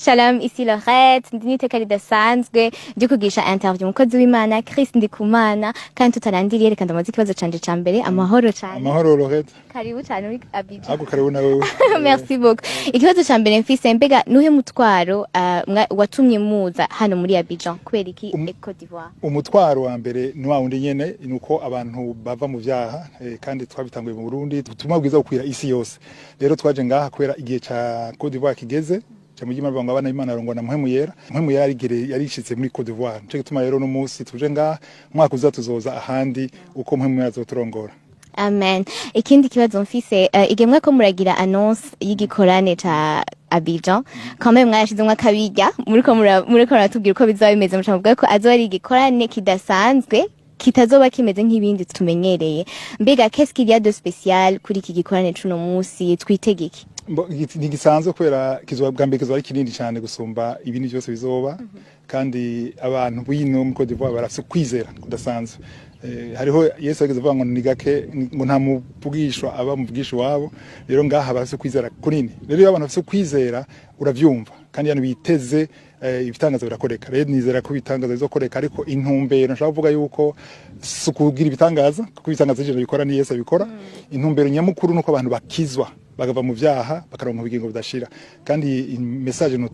Shalom, ici Lorette. Ndi n'iteka ridasanzwe ryo kugisha interview umukozi w'Imana Chris Ndikumana. Kandi tutarandiriye, reka ndamubaze ikibazo canje ca mbere. Amahoro cane. Amahoro, Lorette. Karibu cane muri Abidjan. Ako karibu na wewe. Merci beaucoup. Ikibazo ca mbere mfise: mbega nuhe mutwaro watumye muza hano muri Abidjan? Kubera iki Côte d'Ivoire? Umutwaro wa mbere ni wa wundi nyene, ni uko abantu bava mu vyaha, kandi twabitanguye mu Burundi, ubutumwa bwiza bukwira isi yose. Rero twaje ngaha kubera igihe ca Côte d'Ivoire kigeze. Ca mu ngo abana b'Imana barongwa na Mpwemu Yera. Mpwemu Yera yarigere yarishitse muri Côte d'Ivoire. Nico gituma rero no musi tuje ngaha, umwaka uza tuzoza ahandi uko Mpwemu Yera azoturongora. Amen. Ikindi kibazo mfise, igihe mwako muragira annonce y'igikorane ca Abidjan, quand même mwarashizemwo akabirya, muriko muratubwira uko bizoba bimeze, muca muvuga ko azoba ari igikorane kidasanzwe, kitazoba kimeze nk'ibindi tumenyereye. Mbega qu'est-ce qu'il y a de spécial kuri iki gikorane cuno musi? Twitege iki? Ntigisanzwe kubera kizoba bwa mbere, kizoba ari kinini cyane gusumba ibindi byose bizoba. Kandi abantu b'ino muri Côte d'Ivoire barafise kwizera kudasanzwe. Hariho Yesu yageze avuga ngo ni gake ngo nta muvugishwa aba muvugisha iwabo. Rero ngaha barafise kwizera kunini. Rero iyo abantu bafise kwizera, uravyumva, kandi yani biteze ibitangaza birakoreka. Rero nizera ko ibitangaza bizokoreka, ariko intumbero nshaka kuvuga yuko si ukugira ibitangaza, kuko ibitangaza ivyo bikora ni Yesu abikora. Intumbero nyamukuru nuko abantu bakizwa, bagava mu vyaha, bakaronka ubugingo budashira. Kandi message.